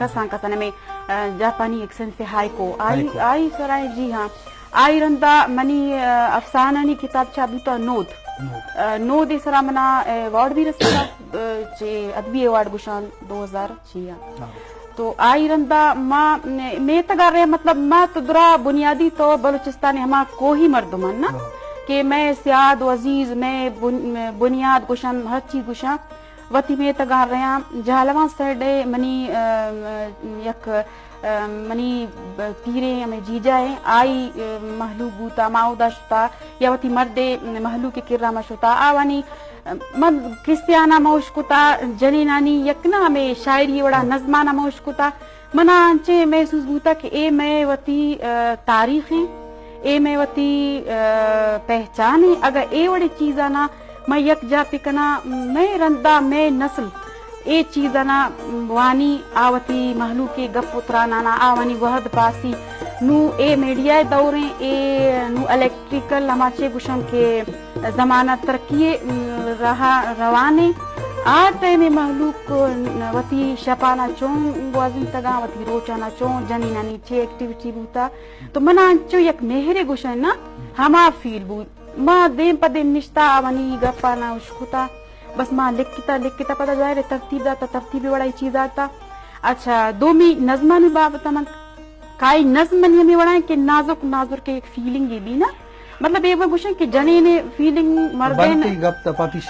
کسان کسان ہمیں، آ، جاپانی ایک صنف ہائیکو، آئی، ہائیکو۔ آئی سرائیں، جی ہاں۔ آئی رندا منی، آ، افسانانی کتاب چا بوتا نود۔ نود۔ آ، نود سرا منا ایوارڈ بھی رسیدا، آ، چے ادبی ایوارڈ گشان دو ہزار چیا۔ ہاں۔ تو آئی رندا ما میتگا رہے، مطلب، ما تو درا بنیادی تو بلوچستان ہما کوہی مردمان نا، ہاں۔ کہ میں سیاد و عزیز، میں بن-، میں بنیاد گشان، ہر چیز گشان۔ وتی میتگاں رہاں، جہلوان سائیڈ ء منی، ام، یک، ام، منی پیریں ہمیں جیجا ء، آئی، ام، مہلوک بوتا، ما اودا شتا، یا وتی مردے مہلوک ء کرا ما شتا، آوانی، ام، من کرسیانا ما اشکتا، جنینانی یک نہ ہمیں شاعری وڑا نظمانا ما اشکتا، منا انچیں محسوس بوتا کہ اے مئے وتی، ا، تاریخ ایں، اے مئے وتی، ا، پہچان ایں۔ اگہ اے وڑیں چیزانا من یک جاہ پہ کناں، مئے رندا مئے نسل اے چیزانا وانی، آ وتی مہلوک ء گپ و ترانانا، آ وانی وہد پاسی۔ نوں اے میڈیا ء دور ایں، اے نوں الیکٹریکل ہما چے گوشن کہ زمانہ ترقی ء، م، راہ روان ایں۔ آ ٹائم ء مہلوک وتی شپانا چون گوازینتگاں، وتی روچانا چون جنینانی چے ایکٹیویٹی بوتا۔ تو منا انچو یک مہرے گوشن نا، ہما فیل بوت۔ ما دیم پہ دیم نشتا، آوانی گپانا اشکتا۔ بس ما لکھتا، لکھتا پدا ظاہر ہے ترتیب داتا، ترتیب وڑا ای چیز آتا۔ اچھا، دومی نظمانی بابت من کائی نظم منی ہمیں وڑا ہے کہ نازک، نازک ایک فیلنگ یہ بھی نا۔ مطلب، یہ وہ گوشن کہ جنین فیلنگ مردین بنتی گپ تپاتی